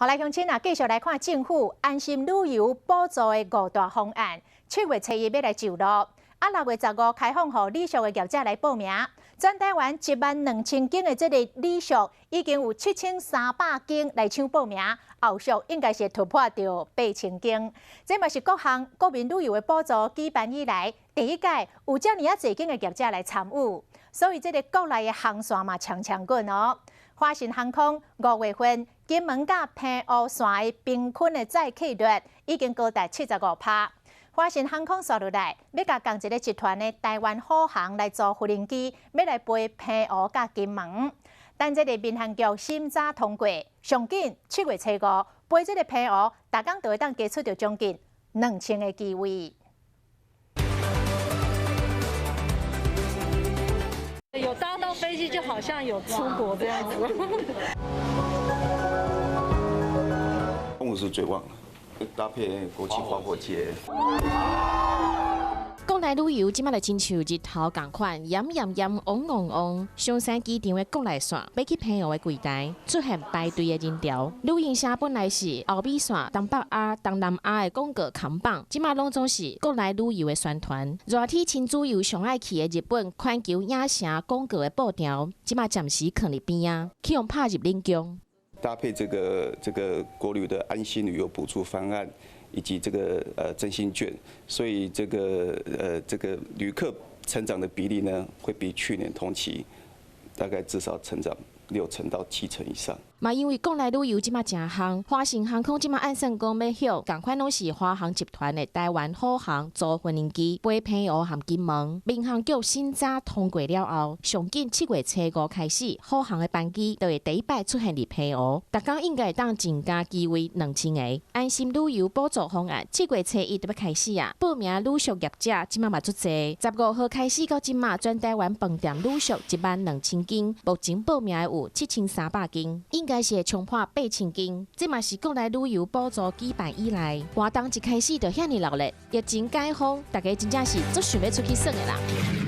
好來，鄉親啊，繼續來看政府安心旅遊補助的五大方案，7月初一欲來上路，啊，6月15開放予旅宿的業者來報名。全台灣1萬2千間的這个旅宿已經有7300間來搶報名，後續應該是突破著8000間。這嘛是各項國民旅遊的補助舉辦以來第一屆有遮爾仔濟間的業者來參與，所以這个國內的航線嘛搶搶滾哦。華信航空5月份金門佮澎湖線的平均的載客率已經高達75%。華信航空紲落來，欲共仝一个集團的台灣虎航來租無人機，欲來飛澎湖佮金門。等這个民航局審查通過，上緊7月初五飛這个澎湖，逐工就會當加出著將近2000个機位。有搭到飛機，就好像有出國這樣子。澎湖是最旺的，搭配國際花火節。國內旅遊這馬就親像日頭仝款，炎炎炎，旺旺旺。松山機場的國內線，欲去澎湖的櫃台出現排隊的人潮。旅行社本來是歐美線、東北亞、東南亞的廣告扛棒，這馬攏總是國內旅遊的宣傳。熱天親子遊上愛去的日本環球影城廣告的布條，這馬暫時囥佇邊仔，去予拍入冷宮。搭配這個國旅的安心旅遊補助方案，以及這個振興券，所以這個旅客成長的比例呢，會比去年同期大概至少成長6成到7成以上。嘛，因為國內旅遊這馬誠夯，華信航空這馬按算講欲予仝款攏是華航集團的台灣虎航租無人機飛澎湖和金門。民航局審查通過了後，上緊7月初五開始，虎航的班機就會第一擺出現佇澎湖，逐工應該會當增加機位2000个。安心旅遊補助方案7月初一就欲開始啊！報名旅宿業者這馬嘛足濟，15號開始到這馬，全台灣飯店旅宿1萬2千間，目前報名的有7300間，應該是會衝破8000間。這嘛是國內旅遊補助舉辦以來，活動一開始就遐爾熱烈，疫情解封，大家真正是足想欲出去耍的啦。